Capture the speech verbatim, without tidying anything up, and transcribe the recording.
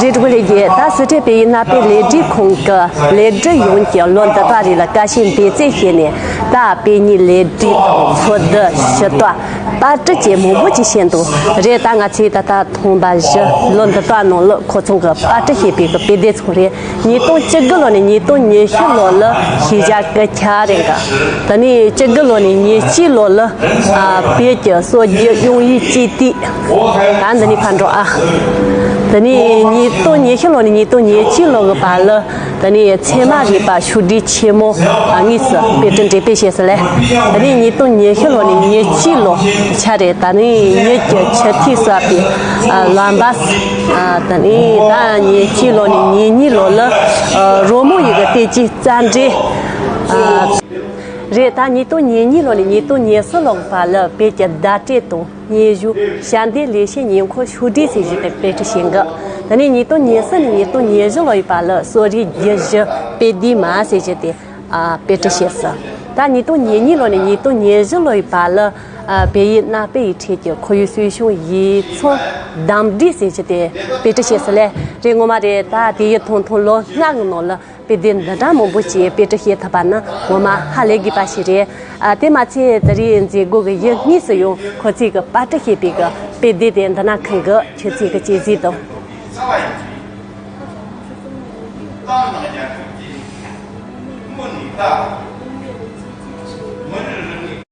རེད། འགྲོ་གི་རེད། ད་སི་ཁྲོན་བོད་ཡིག་གནའ་དཔེ་ལས་སྒྲིག་ཁང་གི་ལས་བྲེལ་ཡོངས་ཀྱིས་ལོ་འདི་དག་རིང་ལ་དཀའ་སྤྱད་འབད་བརྩོན་བྱས་ནས། ད་དཔེ་རྙིང་ལས་སྒྲིག་དང་འཚོལ་བསྡུ་ཞུ་དག་པར་སྐྲུན་བཅས་མང་པོ་ཅིག་བྱས་འདུག། རེད། ད་ང་ཚོས་ད་ལྟ་ཐོན་པ་བཞི་ལོ་འདི་དག་ནང་ལ་ཁོ་ཚོ་གིས་པར་སྐྲུན་བྱས་པའི་གི་དཔེ་དེབ་ཚོ་རེད། ཉིས་སྟོང་བཅུ་དགུ་ལོ་ནས་ཉིས་སྟོང་ཉི་ཤུ་ལོ་ལ་ཤེས་བྱ་སྐད་ཆ་རེད་ག། དེ་ནས་བཅུ་དགུ་ལོ་ནས་ཉེར་གཅིག་ལོ་ལ་ཨ་བོད་ཀྱི་སྲོལ་རྒྱུན་དབྱངས་ཡིག་སྤྱི་དེབ། ད་འདི་ནས་ཕར་འགྲོ་ཨ། དེ་ནས་ཉིས་སྟོང་ཉི་ཤུ་ལོ་ནས་ཉིས་སྟོང་ཉེར་གཅིག་ལོ་གི་བར་ལ། དེ་ནས་ཚད་མ་རིག་པ་ཕྱོགས་སྒྲིག་ཆེན་མོ་དངོས་སུ་དཔེ་སྐྲུན་འགྲེམས་སྤེལ་བྱས་ཟིན་ལས། དེ་ནས་ཉིས་སྟོང་ཉི་ཤུ་ལོ་ནས་ཉེར་གཅིག་ལོ་ཆ་རེད། དེ་ནས་ཡུལ་གྱི་ཆུ་ཐིགས་གསོག་པའི་ལམ་པ། དེ་ནས་ད་ཉེར་གཅིག་ལོ་ནས་ཉེར་གཉིས་ལོ་ལ་རོལ་མོ་ཡི་གི་བསྟན་བཅོས་རྩོམ་འགྲེལ། རེད། ད་ཉིས་སྟོང་ཉེར་གཉིས་ལོ་ནས་ཉིས་སྟོང་ཉེར་གསུམ་ལོ་བར་ལ་བོད་ཀྱི་བརྡ་སྤྲོད་དང་སྙན་ཞུ་ཞབས་འདེགས་ལེགས་བཤད་ཉིང་ཁུ་ཕྱོགས་སྒྲིག་ཟེར་གྱི་དེ་དཔེ་སྐྲུན་བྱས་འགི། དེ་ནས་ཉིས་སྟོང་ཉེར་གསུམ་ནས་ཉིས་སྟོང་ཉེར་བཞི་ལོ་ཡི་བར་ལ་གསོ་རིག་བརྒྱུད་བཞི་དཔེ་དེབ་མ་ཟེར་གྱི་དེ་ཨ་དཔེ་སྐྲུན་བྱས་སོང་། ད་ཉིས་སྟོང་ཉེར་གཉིས་ལོ་ནས་ཉིས་སྟོང་ཉེར་བཞི་ལོ་ཡི་བར་ལ་ཨ་བོད་ཡིག་གནའ་དཔེ་ཡིག་ཁྲིད་ཀྱི་ཁོར་ཡུག་སྲུང་སྐྱོང་ཡིག་ཚང་གདམ་སྒྲིག་ཟེར་གྱི་དེ་དཔེ་སྐྲུན་བྱས་སོང་ལས། རེད། ངོ་མ་རེད། ད་དེ་ཡི་ཐུང་ཐུང་ལོ་ལྔ་གི་ནང་ལ་དཔེ་དེབ་འདི་འདྲ་མང་པོ་ཅིག་དཔེ་སྐྲུན་བྱེད་ཐུབ་པ་ནི་ངོ་མ་ཧ་ལས་དགོས་པ་ཞིག་རེད། ཨ་དེ་མ་ཚད་དེ་རིང་མཛད་སྒོ་གི་ཡུལ་དངོས་སུ་ཡང་ཁོ་ཚོས་གི་པར་སྐྲུན་བྱས་པའི་གི་དཔེ་དེབ་དེ་འདི་ན་ཁུར་གི་ཁྱོད་ཚོས་གི་དཔྱད་གཟིགས་དང་།